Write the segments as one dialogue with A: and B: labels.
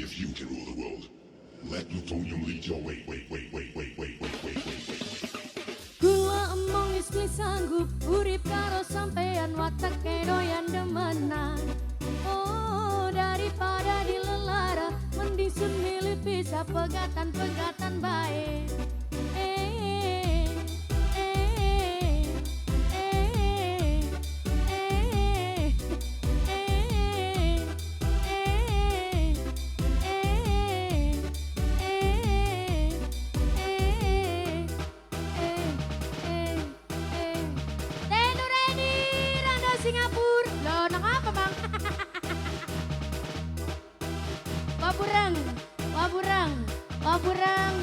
A: Only a few can rule the world. Let plutonium lead your way. Wait, wait, wait, wait, wait, wait, wait, wait, wait.
B: Kula emong wis beli sanggup urip karo sampean, wateke doyan demenan. Oh, daripada dilelara, mending sun milih pisah, pegatan-pegatan bae. Eh, eh, eh, eh, eh, eh, eh, eh, eh, eh, eh, eh. Tenur ini Rangda Singapura. Loh, nang apa, Bang? Waburang, waburang, waburang,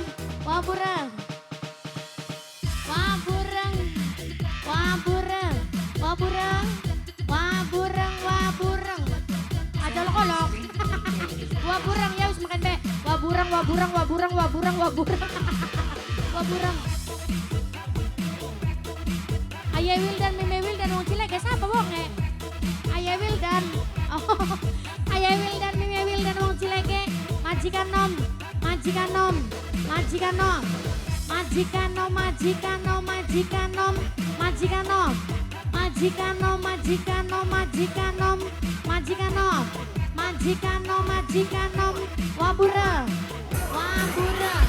B: waburang. Waburang, waburang, waburang, waburang, waburang. Aja lo kolok. Waburang ya wis makan be. Waburang, waburang, waburang, waburang, waburang. Waburang. Ayah Wildan, Mime Wildan, wong cilik ya sapa wonge? Ayah Wildan. Oh, Ayah Wildan, Mime Wildan, wong cileke. Majikan nom, majikan nom, majikan nom. Majikan nom, majikan nom, majikan nom, majikan nom. Majikan nom, majikan nom, majikan nom, majikan nom. Majikan nom, majikan nom, waburang, waburang.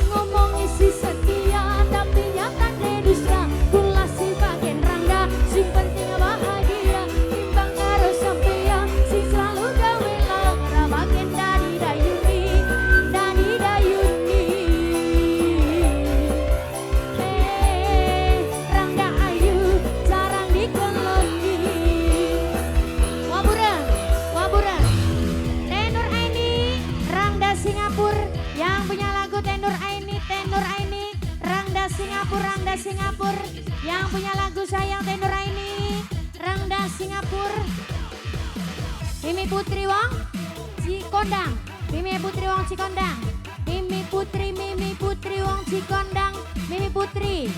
B: Ngomong isi setia tapi nyatane dusta, kula si bagian rangga sing penting bahagia, timbang karo sampeyan sing selalu gawe lara, bagian dari dayuni, dari dayuni. Eh, rangga ayu jarang dikeloni. Waburang, waburang. Tenur Aini, Rangda Singapura yang punya lagu Tenur Aini, Tenur Aini, Rangda Singapura, Rangda Singapura yang punya lagu Sayang Tenur Aini, Rangda Singapura. Mimi Putri Wong Cikondang, Mimi Putri Wong Cikondang, Mimi Putri, Mimi Putri Wong Cikondang, Mimi Putri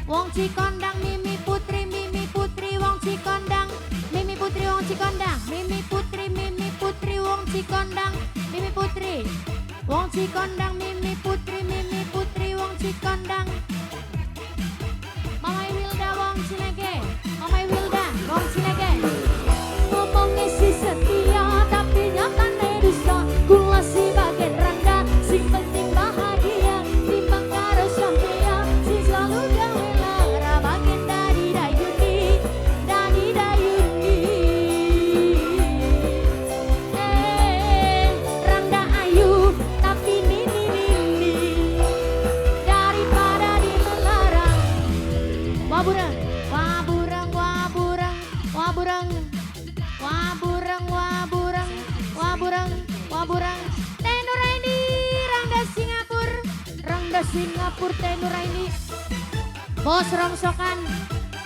B: Wong Cikondang, Mimi Putri, Mimi Putri Wong Cikondang, Mimi Putri Wong Cikondang, Mimi Putri, Mimi Putri Wong Cikondang, Mimi Putri Wong Cikondang, Mimi Putri, Mimi Putri Wong Cikondang. Mama Wilda Wong Cilege, Mama Wilda Wong Cilege. Ngomong isi setia tapi nyatane dusta, kula si bagian rangga sing penting bahagia, timbang karo sampeyan sing selalu gawe lara, bagian dari dayuni, dari dayuni. Eh, rangga ayu tapi nini nini, daripada dilelarang. Waburang, waburang, waburang, waburang, waburang, waburang, waburang, waburang. Tenur ini Rangda Singapura, Rangda Singapura tenur ini. Bos rongsokan,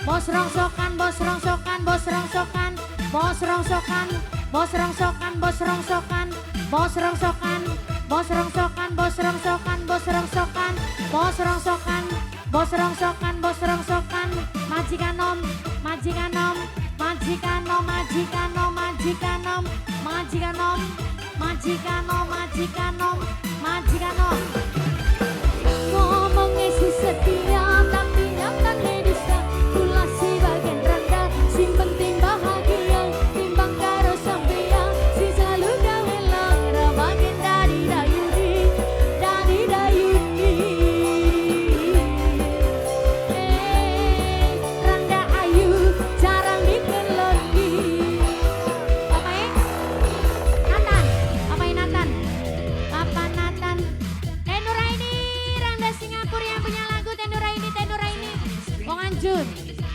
B: bos rongsokan, bos rongsokan, bos rongsokan, bos rongsokan, bos rongsokan, bos rongsokan, bos rongsokan, bos rongsokan, bos rongsokan, bos rongsokan, bos rongsokan, bos rongsokan, bos rongsokan, majikan nom, majikan nom, majikan nom, majikan nom, majikan nom, majikan nom, majikan nom, majikan nom, majikan nom. Ngomong isi setia tapi nyatane dusta, kula si bagian rangga sing penting bahagia, timbang karo sampeyan sing selalu gawe lara, bagian dari dayuni, dari dayuni. Eh, rangga ayu jarang dikeloni. Papa Nathan, Papa Nathan, Papa Nathan. Tenur ini Rangda Singapura yang punya lagu Tenur ini, Tenur ini. Wong Anjun,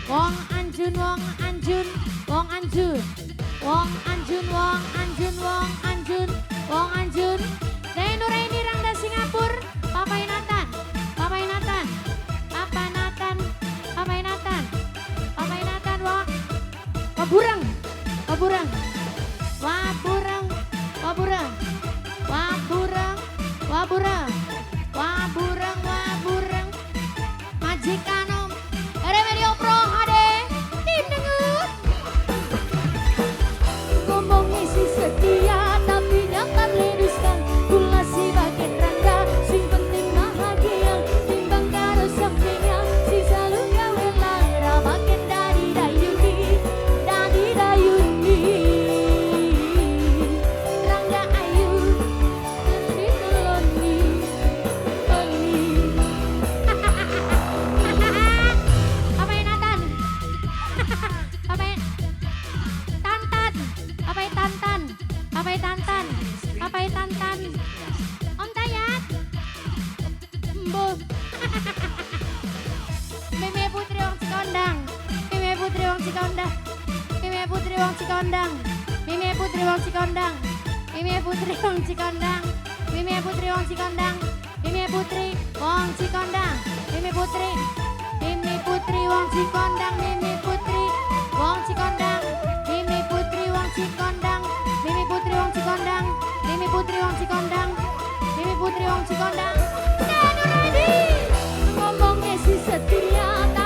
B: Wong Anjun, Wong Anjun, Wong Anjun, Wong Anjun, Wong Anjun, Wong Anjun, Wong Anjun. Tenur ini Rangda Singapura, Papa Nathan, Papa Nathan, Papa Nathan, Papa Nathan, Papa Nathan, Wong. Waburang, waburang, waburang, waburang, waburang, waburang, waburang, waburang. Majikan om, Remedio Pro HD, tim dengut. Ngomong isi setia tapi nyatane dusta. Papai Tantan, Papai Tantan. Om Tayat. Embuh. Meme Putri wong Cikondang. Meme Putri wong Cikondang. Meme Putri wong Cikondang. Meme Putri wong Cikondang. Meme Putri wong Cikondang. Meme Putri wong Cikondang. Meme Putri wong Cikondang. Meme Putri. Meme Putri wong Cikondang. Meme Putri wong Cikondang. Meme Putri wong Cikondang. Meme Putri wong Cikondang. Meme Putri wong Cikondang. Meme Putri wong Cikondang. Ngomongnya si setia.